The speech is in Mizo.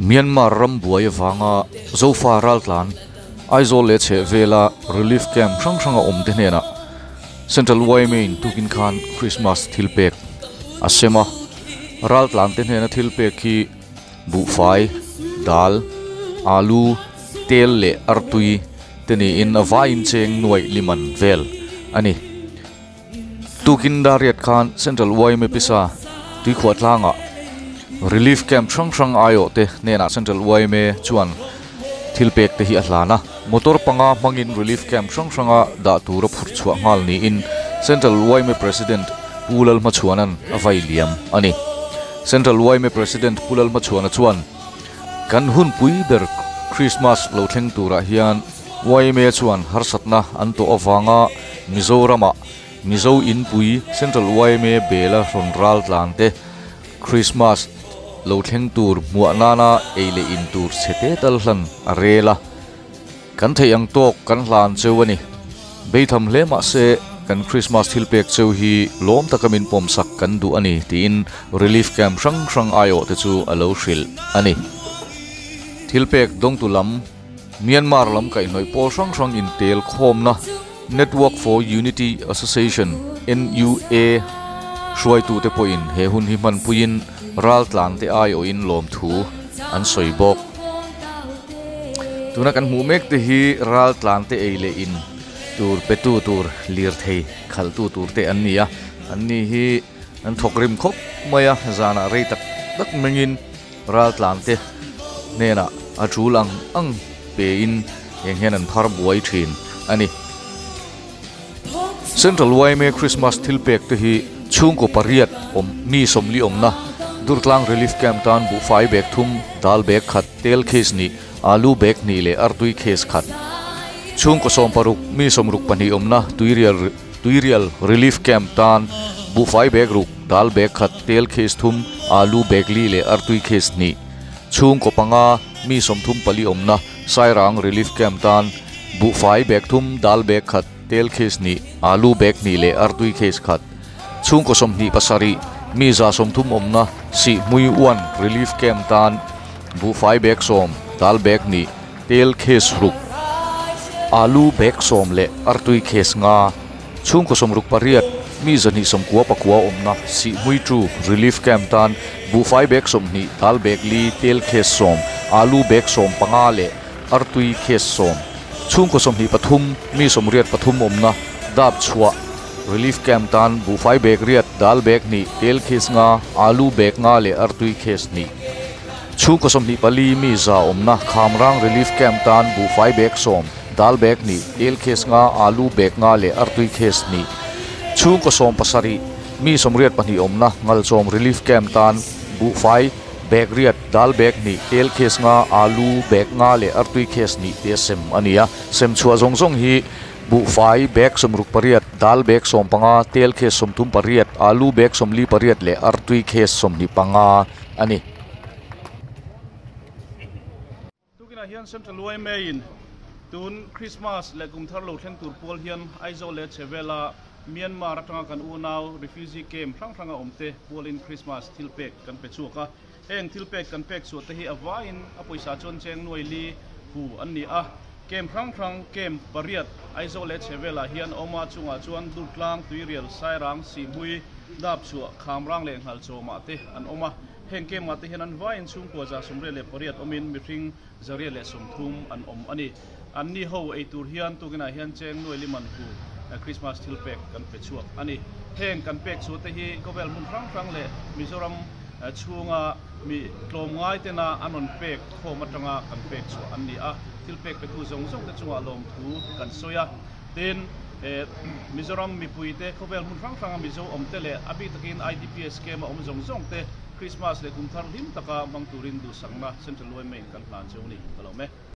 Myanmar ram buai avanga Zofa raltlan Aizawl leh chhehvela relief camp hrang hranga awm te hnenah Central yma in tukin khan Christmas thil pek a sem a, raltlan te hnena thil pek hi buhfai, dal, alu, tel leh artui te niin a vaiin cheng nuaih liman vel a ni. Tukin Dariat khan Central yma pisa tuikhuah tlangah Relief Camp hrang hrang aiawh te hnenah Central yma chuan thil pek te hi a hlan a. Motor panga hmangin Relief Camp hrang hranga dah tura phurh chhuah nghal niin Central yma President Pu Lalhmachhuana'n a vai liam a ni. Central yma President Pu Lalhmachhuana chuan, Kan hunpui ber Christmas lo thleng turah hian yma chuan harsatna an tawh avanga Mizoramah Mizo inpui Central yma bela rawn ral tlan te Christmas lo thleng tur hmuah nana ei leh in tur chhe te tal hlan a rel a, kan theih ang tawk kan hlan cheu a ni. Beitham hle mahse kan Christmas thil pek cheu hi lawm taka min pawmsak kan duh a ni tiin Relief Camp hrang hrang aiawh te chu a lo hrilh a ni. Thil pek dawngtu lam. Myanmar lam kaihhnawih pawl hrang hrang intel khawmna Network for Unity Association, NUA, hruaitute pawhin he hun hi hmanpuiin raltlante aiawhin lawmthu an sawi bawk. Tuna kan hmuh mek te hi raltlante ei leh in tur petu tur lirthei khalhtu tur te an ni a, an ni hi an thawk rim khawp mai a, zanah rei tak tak mengin Raltlante hnenah a tul ang ang pein heng hian an phar buai thin a ni. Central yma Christmas thil pek te hi chhungkaw pariat awm mi sawmli awmna Durtlang Relief Camp tan buhfai bag thum, dal bag khat, tel case hnih, alu bag hnih leh artui case khat. Chhungkaw 60 mi 62 awmna Tuirial Tuirial Relief Camp tan buhfai bag ruk, Dal bag khat, tel case thum, alu bag li leh artui case hnih. Chhungkaw panga, mi 34 awmna Sairang Relief Camp tan buhfai bag thum, dal bag khat, tel case hnih, alu bag hnih leh artui case khat. Chhungkaw 27, mi 130 awmna Sihhmui One Relief Camp tan buhfai bag 10, dal bag hnih, tel case ruk, alu bag 10 leh artui case 5. Chhungkaw 68, mi 299 awmna Sihhmui Two Relief Camp tan buhfai bag 20, dal bag li, tel case 10, alu bag 15 leh artui case 10. Chhungkaw 23, mi 83 awmna Dap Chhuah Relief Camp tan buhfai bag 8, dal bag 2, tel case 5, alu bag 5 leh artui case 2. Chhungkaw 24, mi 100 awmna Khamrang Relief Camp tan buhfai bag 10, Dal bag hnih, tel case 5, alu bag 5 leh artui case 2. Chhungkaw 17, mi 82 awmna Ngalchawm Relief Camp tan buhfai bag 8, dal bag 2, tel case 5, alu bag 5 leh artui case 2 te sem a ni a. Sem chhuah zawng zawng hi buhfai bag 68, dal bag 15, tel case 38, alu bag 48 leh artui case 25 a ni. Tukinah hian Central yma in tun Christmas leh kum thar lo thleng tur pual hian Aizawl leh Chhevela Myanmar atanga kan unau refugee camp hrang hranga awmte pualin Christmas thil pek kan pe chhuak a. Heng thil pek kan pek chhuah te hi a vaiin a pawisa chuan cheng nuai li hu an ni a. Camp hrang hrang camp 8 Aizawl leh Chhevela hian awma chungah chuan Durtlang, Tuirial, Sairang, Sihhmui, Dapchhuah, Khamrang leh Nghalchawmah te an awm a. Heng kemah te hian an vaiin chhungkua 128 awmin mihring 130 an awm a ni. Anni ho ei tur hian tukinah hian cheng nuai liman hu Christmas thil pek kan pe chhuak a ni. Heng kan pek chhuah te hi khawvel hmun hrang hrang leh Mizoram chhunga mi tlawmngai tena an rawn pek khawm atanga kan pek chhuah an ni a. Thil pek petu zawng zawng te chungah lawmthu kan sawi a. Tin, Mizoram mipui te, khawvel hmun hrang hranga Mizo awm te leh a bik takin IDPS camp a awm zawng zawng te Christmas leh kum thar hlim taka hmang turin duhsakna Central yma in kan hlan cheu a ni. Ka lo me.